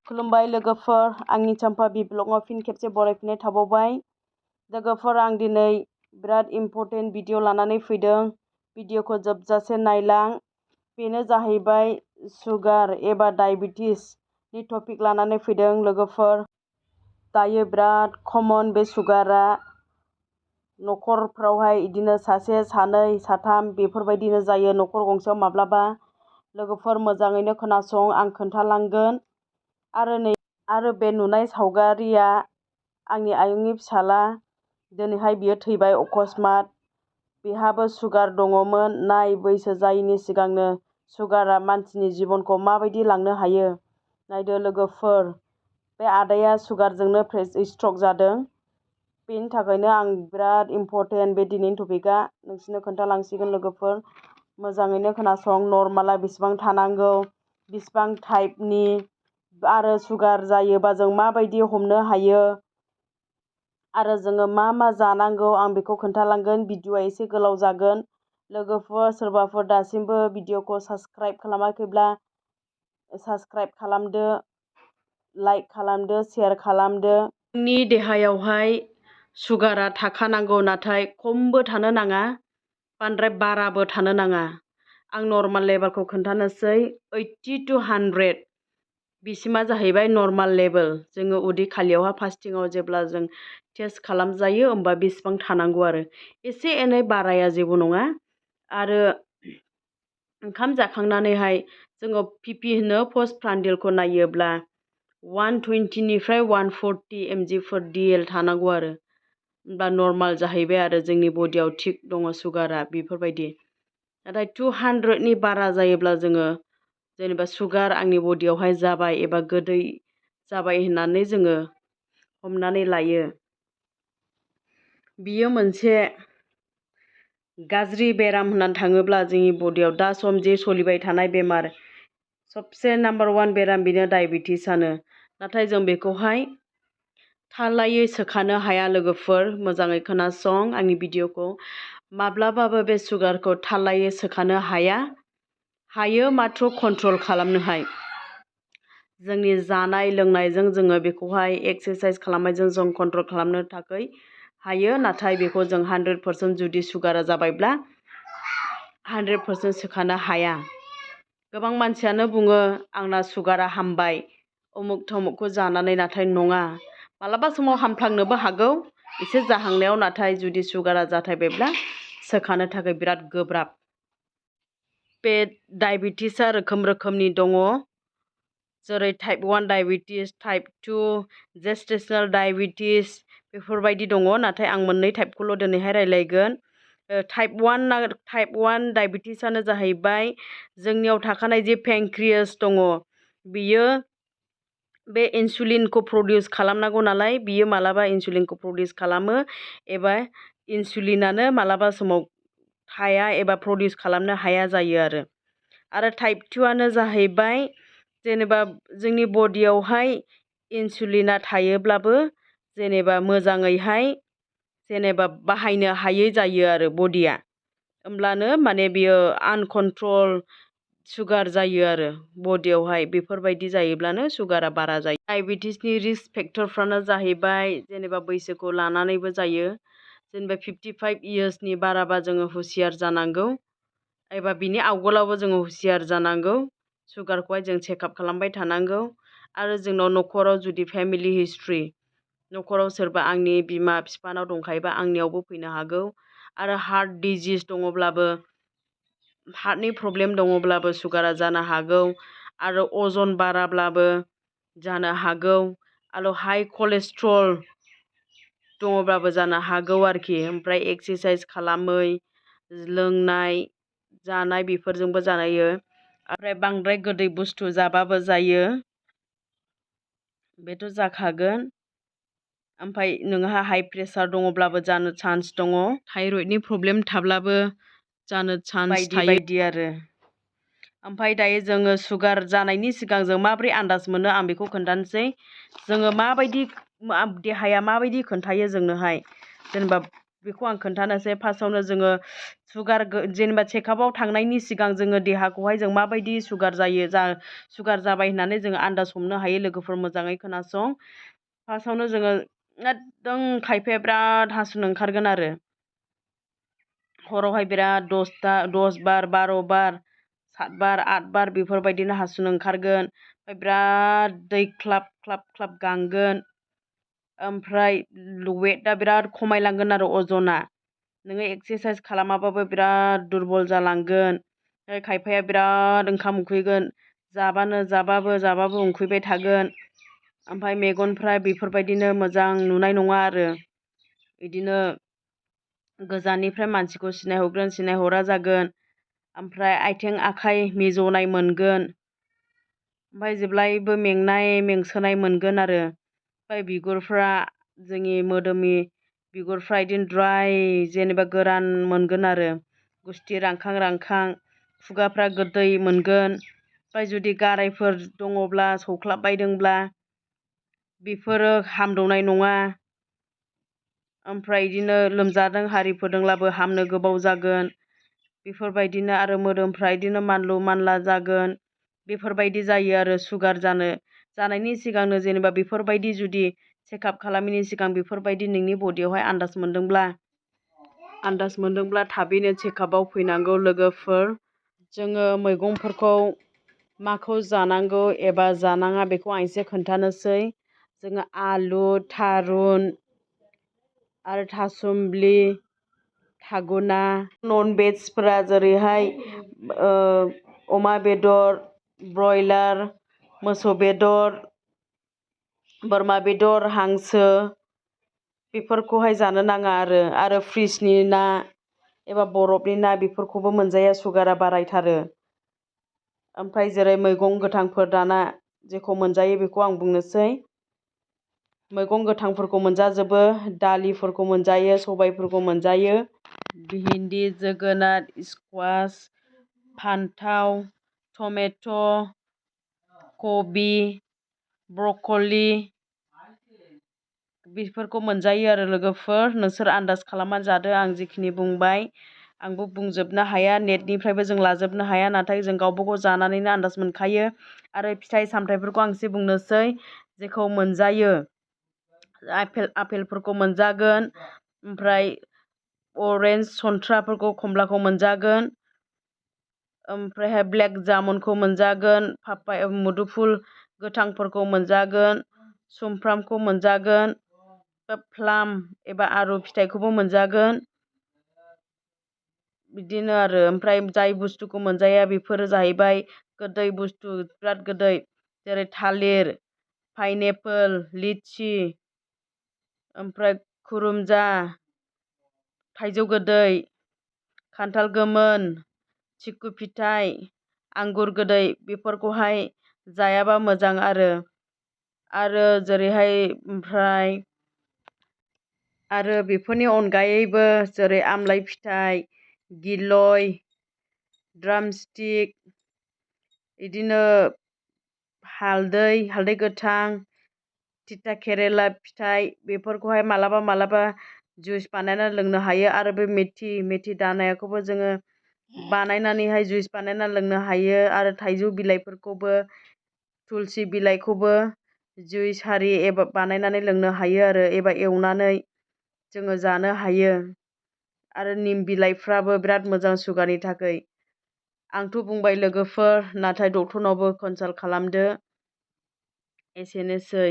खुलुमबाय लोगोफोर, आंनि चाम्पा ब्लगाव फिन खेबसे बरायफिननाय थाबावबाय। लोगोफोर, आं दिनै बिराद इम्परटेन्ट भिडिअ लानानै फैदों। भिडिअखौ जोबजासे नायलां। बेनो जाहैबाय सुगार एबा डायबेटिसनि टपिक लानानै फैदों लोगोफोर। दायो बिराद कमन बे सुगारा। न'खरफ्रावहाय बिदिनो सासे, सानै, साथाम बेफोरबायदिनो जायो न'खर गंसेयाव माब्लाबा। लोगोफोर मोजाङैनो खोनासं, आं खोन्थालांगोन। आरो बे नुनाय सावगारिया आंनि आयंनि फिसाला। दिनैहाय बियो थैबाय अकस्मात। बेहाबो सुगार दङमोन। नाय, बैसो जायैनि सिगांनो सुगारा मानसिनि जिबनखौ माबायदि लांनो हायो। नायदो लोगोफोर, बे आदाया सुगारजोंनो स्ट्रक जादों। बेनि थाखायनो आं बिराद इम्परटेन्ट बे दिनैनि टपिकआ नोंसिनो खोन्थालांसिगोन लोगोफोर। मोजाङैनो खोनासं। नर्माला बेसेबां थानांगौ, बेसेबां टाइपनि, आरो सुगार जायोबा जों माबायदि हमनो हायो, आरो जोङो मा मा जानांगौ, आं बेखौ खोन्थालांगोन। भिडिअआ एसे गोलाव जागोन। लोगोफोर, सोरबाफोर दासिमबो भिडिअखौ साबस्क्राइब खालामाखैब्ला साबस्क्राइब खालामदो, लाइक खालामदो, शेयार खालामदो। जोंनि देहायावहाय सुगारा थाखानांगौ, नाथाय खमबो थानो नाङा, बांद्राय बाराबो थानो नाङा। आं नर्माल लेभेलखौ खोन्थानोसै। 80 to 100 बिसिमा जाहैबाय नर्माल लेभेल। जोङो उदै खालियावहा फास्टिङाव जेब्ला जों टेस्ट खालामजायो होमबा बेसेबां थानांगौ आरो। एसे एनै बाराया जेबो नङा। आरो ओंखाम जाखांनानैहाय जोङो पिपि होनो पस्ट प्रान्डियलखौ नायोब्ला 120 निफ्राय 140 mg/dl DL थानांगौ आरो। होमबा नर्माल जाहैबाय आरो जोंनि बडियाव थिग दङ सुगारा बेफोरबायदि। नाथाय 200 नि बारा जायोब्ला जोङो जेनेबा सुगार आंनि बडियावहाय जाबाय एबा गोदै जाबाय होननानै जोङो हमनानै लायो। बियो मोनसे गाज्रि बेराम होननानै थाङोब्ला जोंनि बडियाव दा सम जे सोलिबाय थानाय बेमार, सबसे नाम्बार 1 बेराम बेनो डायबेटिसआनो। नाथाय जों बेखौहाय थालायै सोखानो हाया लोगोफोर। मोजाङै खोनासं आंनि भिडिअखौ। माब्लाबाबो बे सुगारखौ थालायै सोखानो हाया। हायो माथ्र कन्ट्रल खालामनोहाय। जोंनि जानाय लोंनायजों जोङो बेखौहाय एक्सारसाइस खालामनायजों जों कन्ट्रल खालामनो थाखाय हायो। नाथाय बेखौ जों 100% जुदि सुगारा जाबायब्ला 100% सोखानो हाया। गोबां मानसियानो बुङो आंना सुगारा हामबाय उमुक थमुकखौ जानानै, नाथाय नङा। मालाबा समाव हामफ्लांनोबो हागौ एसे जाहांनायाव, नाथाय जुदि सुगारा जाथायबायब्ला सोखानो थाखाय बिराद गोब्राब। बे डायबेटिसआ रोखोम रोखोमनि दङ, जेरै टाइप 1 डायबेटिस, टाइप 2 जेस्टेसनेल डायबेटिस बेफोरबायदि दङ। नाथाय आं मोननै टाइपखौल' दिनैहाय रायलायगोन। टाइप 1 डायबेटिसआनो जाहैबाय जोंनियाव थाखानाय जे पेनक्रियास दङ, बियो बे इनसुलिनखौ प्रडिउस खालामनांगौ नालाय, बियो मालाबा इनसुलिनखौ प्रडिउस खालामो एबा इनसुलिनानो मालाबा समाव थाया एबा प्रडिउस खालामनो हाया जायो आरो। आरो टाइप 2आनो जाहैबाय जेनेबा जोंनि बडियावहाय इनसुलिना थायोब्लाबो जेनेबा मोजाङैहाय जेनेबा बाहायनो हायै जायो आरो बडिया। होमब्लानो माने बियो आनकन्ट्रल सुगार जायो आरो बडियावहाय। बेफोरबायदि जायोब्लानो सुगारा बारा जायो। डायबेटिसनि रिस्क फेक्टरफ्रानो जाहैबाय जेनेबा बैसोखौ लानानैबो जायो। जेनेबा 55 इयार्सनि बाराबा जोङो हुसियार जानांगौ, एबा बिनि आवगोलावबो जोङो हुसियार जानांगौ। सुगारखौहाय जों चेकआप खालामबाय थानांगौ। आरो जोंनाव न'खराव जुदि फेमिलि हिस्ट्रि, न'खराव सोरबा आंनि बिमा बिफानाव दंखायोबा आंनियावबो फैनो हागौ। आरो हार्ट डिजिस दङब्लाबो, हार्टनि प्रब्लेम दङब्लाबो सुगारा जानो हागौ। आरो अजन बाराब्लाबो जानो हागौ। आरो हाइ कलेस्ट्रल दङब्लाबो जानो हागौ आरोखि। ओमफ्राय एक्सारसाइस खालामै, लोंनाय जानाय बेफोरजोंबो जायो। ओमफ्राय बांद्राय गोदै बुस्थु जाबाबो जायो, बेथ' जाखागोन। ओमफ्राय नोंहा हाइ प्रेसार दङब्लाबो जानो चान्स दङ। थाइरयडनि प्रब्लेम थाब्लाबो जानो चान्स थायो बायदि आरो। ओमफ्राय दायो जोङो सुगार जानायनि सिगां जों माबोरै आन्दाज मोनो आं बेखौ खोन्थानोसै। जोङो माबायदि देहाया माबायदि खोन्थायो जोंनोहाय, जेनेबा बेखौ आं खोन्थानोसै। फार्स्टआवनो जोङो सुगार जेनेबा चेकआपआव थांनायनि सिगां जोङो देहाखौहाय जों माबायदि सुगार जायो सुगार जाबाय होननानै जोङो आन्दाज हमनो हायो। लोगोफोर मोजाङै खोनासं। फार्स्टआवनो जोङो एकदम खायफाया बिराद हासुनो ओंखारगोन आरो हरावहाय बिराद 10 बार 12 बार 7 बार 8 बार बेफोरबायदिनो हासुनो ओंखारगोन। ओमफ्राय बिराद दै ख्लाब ख्लाब ख्लाब गांगोन। ओमफ्राय वेटआ बिराद खमायलांगोन आरो अजना। नोङो एक्सारसाइस खालामाबाबो बिराद दुरबल जालांगोन। खायफाया बिराद ओंखाम उखैगोन। जाबाबो उखैबाय थागोन। ओमफ्राय मेगनफ्रा बेफोरबायदिनो मोजां नुनाय नङा आरो बिदिनो गोजाननिफ्राय मानसिखौ सिनायहरगोन सिनायहरा जागोन। ओमफ्राय आथिं आखाइ मिज'नाय मोनगोन। ओमफ्राय जेब्लायबो मेंसोनाय मोनगोन आरो ओमफ्राय बिगुरफ्रा जोंनि मोदोमनि बिगुरफ्रा बिदिनो द्राय जेनेबा गोरान मोनगोन आरो गुस्थि रानखां रानखां खुगाफ्रा गोदै मोनगोन। ओमफ्राय जुदि गारायफोर दङब्ला सौख्लाबबायदोंब्ला बेफोरो हामदौनाय नङा। ओमफ्राय बिदिनो लोमजादों हारिफोरदोंब्लाबो हामनो गोबाव जागोन। बेफोरबायदिनो आरो मोदोमफ्रा बिदिनो मानलु मानला जागोन। बेफोरबायदि जायो आरो सुगार जानायनि सिगांनो जेनेबा बेफोरबायदि जुदि चेकआप खालामैनि सिगां बेफोरबायदि नोंनि बडियावहाय आन्दाज मोनदोंब्ला थाबैनो चेकआपआव फैनांगौ लोगोफोर। जोङो मैगंफोरखौ माखौ जानांगौ एबा जानाङा बेखौ आं एसे खोन्थानोसै। जोङो आलु थारुन आरो थासुमलि थागुना नन भेजफोरा जेरैहाय अमा बेदर ब्रयलार मोसौ बेदर बोरमा बेदर हांसो बेफोरखौहाय जानो नाङा आरो फ्रिजनि ना एबा बरफनि ना बेफोरखौबो मोनजाया सुगारा बारायथारो। ओमफ्राय जेरै मैगं गोथांफोर दाना जेखौ मोनजायो बेखौ आं बुंनोसै। मैगं गोथांफोरखौ मोनजाजोबो दालिफोरखौ मोनजायो सबायफोरखौ मोनजायो। भिन्दि जोगोनार स्कुवास फान्थाव टमेट' कबि ब्रक'लि बेफोरखौ मोनजायो आरो लोगोफोर। नोंसोर आन्दाज खालामनानै जादो आं जिखिनि बुंबाय। आंबो बुंजोबनो हाया नेटनिफ्रायबो जों लाजोबनो हाया। नाथाय जों गावबा गाव जानानैनो आन्दाज मोनखायो। आरो फिथाइ सामथाइफोरखौ आं एसे बुंनोसै जेखौ मोनजायो। आपेलफोरखौ मोनजागोन। ओमफ्राय अरेन्ज सन्थ्राफोरखौ खमलाखौ मोनजागोन। ओमफ्रायहाय ब्लेक जामुनखौ मोनजागोन। मुदुफुल गोथांफोरखौ मोनजागोन। सुमफ्रामखौ मोनजागोन। प्लाम एबा आरु फिथाइखौबो मोनजागोन। बिदिनो आरो ओमफ्राय जाय बुस्थुखौ मोनजाया बेफोरो जाहैबाय गोदै बुस्थु बिराद गोदै जेरै थालिर पाइनएप्पल लिचि ओमफ्राय खुरुमजा थाइजौ गोदै खान्थाल गोमोन चिकु फिथाइ आंगुर गोदै बेफोरखौहाय जायाबा मोजां आरो जेरैहाय ओमफ्राय आरो बेफोरनि अनगायैबो जेरै आमलाइ फिथाइ गिलय ड्रामस्टिक बिदिनो हालदै गोथां थिथा केरेला फिथाइ बेफोरखौहाय मालाबा जुइस बानायनानै लोंनो हायो। आरो बे मेथि दानायखौबो जोङो बानायनानैहाय जुइस बानायनानै लोंनो हायो। आरो थाइजौ बिलाइफोरखौबो थुलसि बिलाइखौबो जुइस हारि एबा बानायनानै लोंनो हायो आरो एबा एवनानै जोङो जानो हायो। आरो निम बिलाइफ्राबो बिराद मोजां सुगारनि थाखाय। आंथ' बुंबाय लोगोफोर नाथाय डक्टरनावबो कनसाल्ट खालामदो। एसेनोसै।